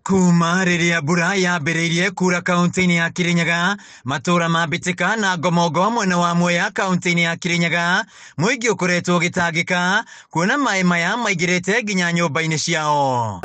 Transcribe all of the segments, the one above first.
Kuma rĩrĩa mbura yambĩrĩirie kura kaunti-inĩ ya Kirinyaga, matũra ma Mbĩtĩka na Ngomongo mwena wa Mwea kaunti-inĩ ya Kirinyaga, mũingĩ ũkoretwo ũgĩtangĩka kuona maĩ maya maingĩrĩte nginya nyũmba-inĩ ciao.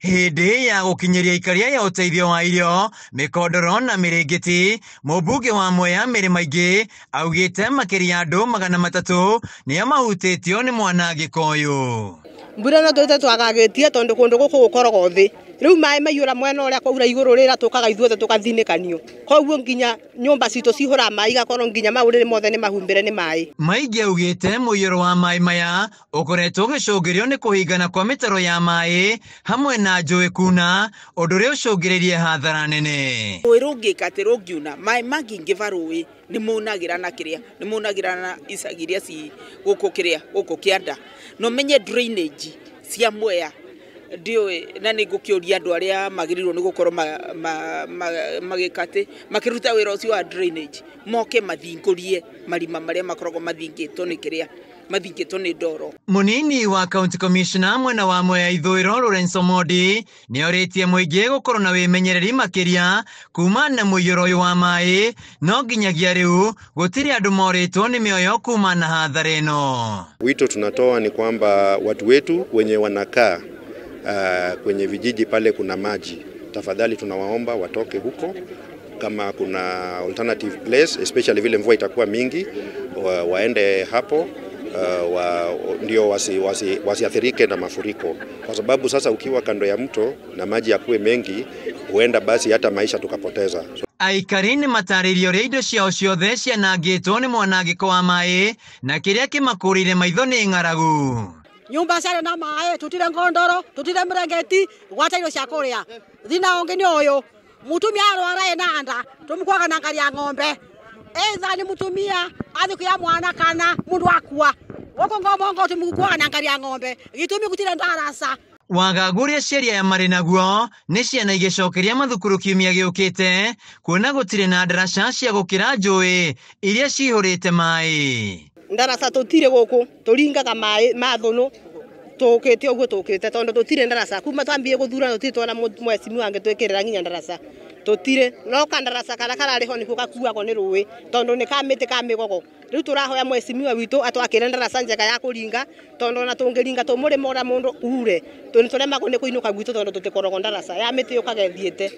Hĩndĩ ya gũkinyĩria ikaria ya ũteithio wa irio, mĩkondoro na mĩrĩngĩti, mũmbunge wa Mwea Mary Maingĩ augĩte makĩria andũ 300 nĩo mahutĩtio nĩ mwanangĩko ũyũ. Mbura ĩno twĩte twagagĩtie tondu kundu guku gukoragwo thi riu maĩ maiyũra mwena ũrĩa kwaura igũrũ rĩra tũkaga ithuothe tũgathinĩkanio koguo nginya nyũmba citũ cihũra maĩ igakorwo nginya maũrĩrĩ mothe nĩ mahumbĩre nĩ maĩ. Maingĩ augĩte mũiyũro wa maĩ maya ũkoretwo ũgĩcũngĩrio nĩ kũhingana kwa mĩtaro ya maĩ hamwe na njũĩ kuna, ũndũ ũrĩa ũcũngĩrĩirie hathara nene. Rũĩ rũngĩka atĩ rũngiuna maĩ mangĩingĩva rũĩ nĩ maunagĩra na kĩrĩa nĩ maunagĩra na icagi iria ci gũkũ kĩrĩa gũkũ kĩanda no menye drainage cia Mwea ndiũĩ na nĩ ngũkĩũria andũ arĩa magĩrĩirwo nĩ gũkorwo magĩka atĩ makĩruta wĩra ũcio wa drainage moke mathingũrie marima marĩa makoragwo mathingĩtwo nĩ kĩrĩa mathingĩtwo nĩ ndoro. Mũnini wa County Commissioner mwena wa Mwea Ithũĩro Lawrence Omondi nĩorĩtie mũingĩ gũkorwo na wĩmenyereri makĩria kuma na mũiyũro ũyũ wa maĩ, no nginyagia rĩu gũtirĩ andũ morĩtwo nĩ mĩoyo kuma na hathara ĩno. Wito tunatoa ni kwamba watu wetu wenye wanakaa kwenye vijiji pale kuna maji, tafadhali tunawaomba watoke huko. Kama kuna alternative place, especially vile mvua itakuwa mingi, waende hapo ndio wasiathirike na mafuriko, kwa sababu sasa ukiwa kando ya mto na maji yakuwe mengi, huenda basi hata maisha tukapoteza. Aikari nĩ matarĩirio ũrĩa indo ciao ciothe cianangĩtwo nĩ mwanangĩko wa maĩ na kĩrĩa kĩmakũrĩire maitho nĩ ng'aragu. Nyumba ciarĩ na maĩ, tutire ngondoro, tutire mĩrengeti, gwata irio cia kũrĩa. Thĩna ũngĩ nĩ ũyũ, mũtumia arwara ena nda, tũmũkuaga na ngari ya ng'ombe. Either nĩ mũtumia athiĩ kũgĩa mwana kana mũndũ akua. Gũkũ Ngomongo tũmũkuaga na ngari ya ng'ombe, gĩtũmi gũtirĩ ndaraca. Wagagu ũrĩa aciari aya marĩ naguo nĩ ciana igĩcokeria mathukuru kiumia gĩũkĩte kuona gũtirĩ na ndaraca cia gũkĩra njũĩ iria cihũrĩte maĩ. Ndaraca tũtirĩ gũkũ, tũringaga maĩ ma thũnũ tũkĩte ũguo tũkĩte tondũ tũtirĩ ndaraca. Kuma twambie gũthurana tũtirĩ twona mwecimiwa angĩtwĩkĩrĩra nginya ndaraca. Tũtirĩ no kandaraca karĩa kararĩ ho nĩkuo gakuagwo nĩ rũĩ tondũ nĩ ka mĩtĩ ka mĩgogo. Rĩu tũrahoya mwecimiwa witũ atwakĩre ndaraca njega ya kũringa tondũ ona tũngĩringa tũmũrĩmo ũrĩa mũndũ ure tũremagwo nĩ kũinũka gwitũ tondũ tũtikoragwo ndaraca ya mĩtĩ yũkaga ĩthiĩte.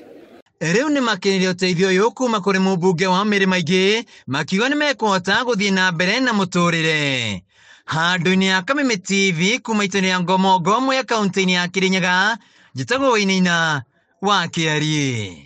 Rĩu nĩ makenire ũteithio ũyũ kuma kũrĩ mũmbunge wa Mary Maingĩ makiuga nĩ mekũhota gũthiĩ na mbere na mũtũrĩre. Handũ-inĩ ya Kameme TV kuma itũra rĩa Ngomongo Mwea kaunti-inĩ ya Kirinyaga, njĩtagwo Wainaina wa Kĩariĩ.